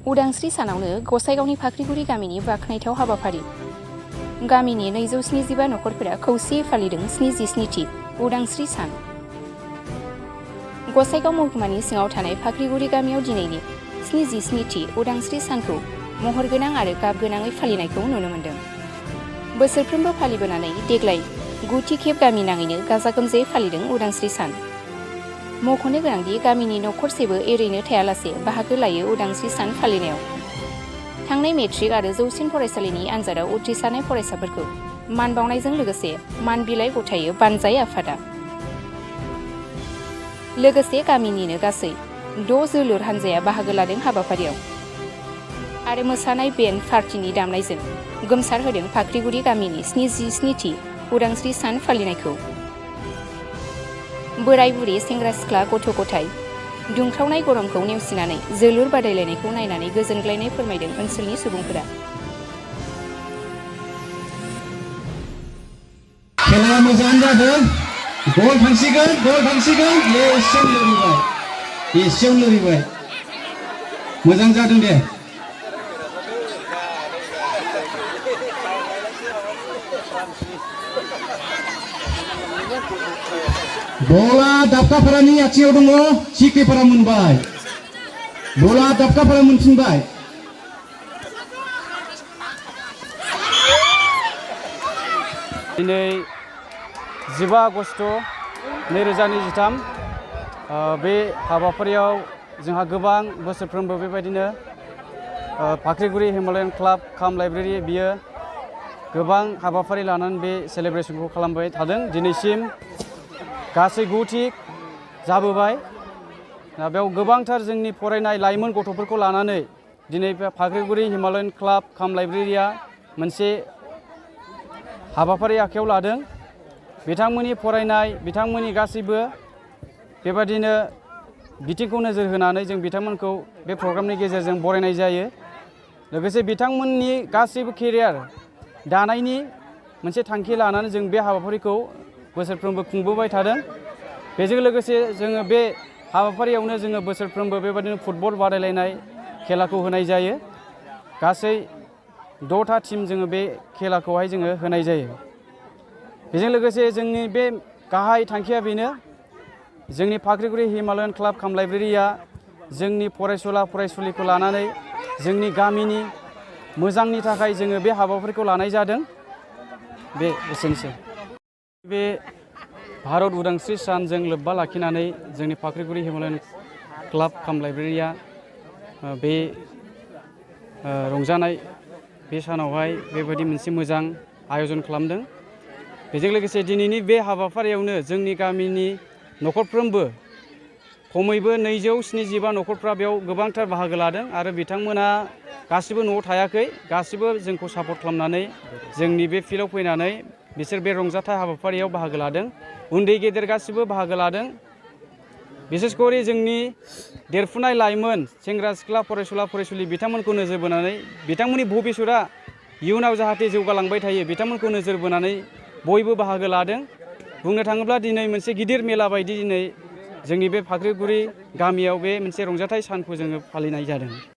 उदांस्रि सानावनो गसाइगावनि फाख्रिगुरि गामिनि बाख्नायथाव हाबाफारि। गामिनि 275 नखरफोरा खौसेयै फालिदों 77थि उदांस्रि सान। गसाइगाव महकुमानि सिङाव थानाय फाख्रिगुरि गामियाव दिनैनि 77थि उदांस्रि सानखौ महरगोनां आरो गाबगोनाङै फालिनायखौ नुनो मोन्दों। बोसोरफ्रोमबो फालिबोनानै देग्लाय 9थि खेब गामि नाङैनो गाजा गोमजायै फालिदों उदांस्रि सान। मख'नो गोनांदि गामिनि नखरसेबो एरैनो थायालासे बाहागो लायो उदांस्रि सान फालिनायाव। थांनाय मेट्रिक आरो जौसिन फरायसालिनि आनजादाव उथ्रिसारनाय फरायसाफोरखौ मान बावनायजों लोगोसे मान बिलाइ गथायो बानजाय आफादा। लोगोसे गामिनिनो गासै 6 जोलुर हानजाया बाहागो लादों हाबाफारियाव आरो मोसानाय बेन्ड पार्टिनि दामनायजों गोमसार होदों फाख्रिगुरि गामिनि 77थि उदांस्रि सान फालिनायखौ। बोराय बुरि सेंग्रा सिख्ला गथ' गथाय दुंख्रावनाय गरमखौ नेवसिनानै जोलुर बादायलायनायखौ नायनानै गोजोनग्लायनाय फोरमायदों ओनसोलनि सुबुंफोरा। खेलाया मोजां जादों, गल थांसिगोन एसेयाव लोरिबाय मोजां जादों दे। बला दाबखाफारानि आथिङाव दङ, सिख्रिपारा मोनबाय, बला दाबखाफारा मोनफिनबाय। दिनै 15 आगस्ट 2023 बे हाबाफारियाव जोंहा गोबां बोसोरफ्रोमबो बेबायदिनो फाख्रिगुरि हिमालयान क्लाब काम लाइब्रेरि बियो गोबां हाबाफारि लानानै बे सेलेब्रेसनखौ खालामबाय थादों। दिनैसिम गासै 9थि जाबोबाय। बेयाव गोबांथार जोंनि फरायनाय लाइमोन गथ'फोरखौ लानानै दिनै फाख्रिगुरि हिमालयान क्लाब काम लाइब्रेरिया मोनसे हाबाफारि आखायाव लादों। बिथांमोननि फरायनाय, बिथांमोननि गासैबो बेबादिनो बिथिंखौ नोजोर होनानै जों बिथांमोनखौ बे प्रग्रामनि गेजेरजों बरायनाय जायो। लोगोसे बिथांमोननि गासैबो केरियार दानायनि मोनसे थांखि लानानै जों बे हाबाफारिखौ बोसोरफ्रोमबो खुंबोबाय थादों। बेजों लोगोसे जोङो बे हाबाफारियावनो जोङो बोसोरफ्रोमबो बेबादिनो फुटबल बादायलायनाय खेलाखौ होनाय जायो। गासै 6था टीम जोङो बे खेलाखौहाय जोङो होनाय जायो। बेजों लोगोसे जोंनि बे गाहाय थांखिया बेनो, जोंनि फाख्रिगुरि हिमालयान क्लाब काम लाइब्रेरिया जोंनि फरायसुला फरायसुलिखौ लानानै जोंनि गामिनि मोजांनि थाखाय जोङो बे हाबाफारिखौ लानाय जादों। बे एसेनोसै। बे भारत उदांस्रि सानजों लोब्बा लाखिनानै जोंनि फाख्रिगुरि हिमालयान क्लाब काम लाइब्रेरिया बे रंजानाय बे सानावहाय बेबायदि मोनसे मोजां आयजन खालामदों। बेजों लोगोसे दिनैनि बे हाबाफारियावनो जोंनि गामिनि नखरफ्रोमबो खमैबो 275 नखरफ्रा बेयाव गोबांथार बाहागो लादों आरो बिथांमोना गासिबो न'आव थायाखै, गासिबो जोंखौ सापर्ट खालामनानै जोंनि बे फिल्डआव फैनानै बिसोर बे रंजाथाइ हाबाफारियाव बाहागो लादों। उन्दै गेदेर गासिबो बाहागो लादों। बिसेसकरि जोंनि देरफुनाय लाइमोन सेंग्रा सिख्ला फरायसुला फरायसुलि बिथांमोनखौ नोजोर बोनानै बिथांमोननि भबिसतआ इयुनाव जाहाथे जौगालांबाय थायो बिथांमोनखौ नोजोर बोनानै बयबो बाहागो लादों। बुंनो थाङोब्ला दिनै मोनसे गिदिर मेला बायदि दिनै जोंनि बे फाख्रिगुरि गामियाव बे मोनसे रंजाथाइ सानखौ जोङो फालिनाय जादों।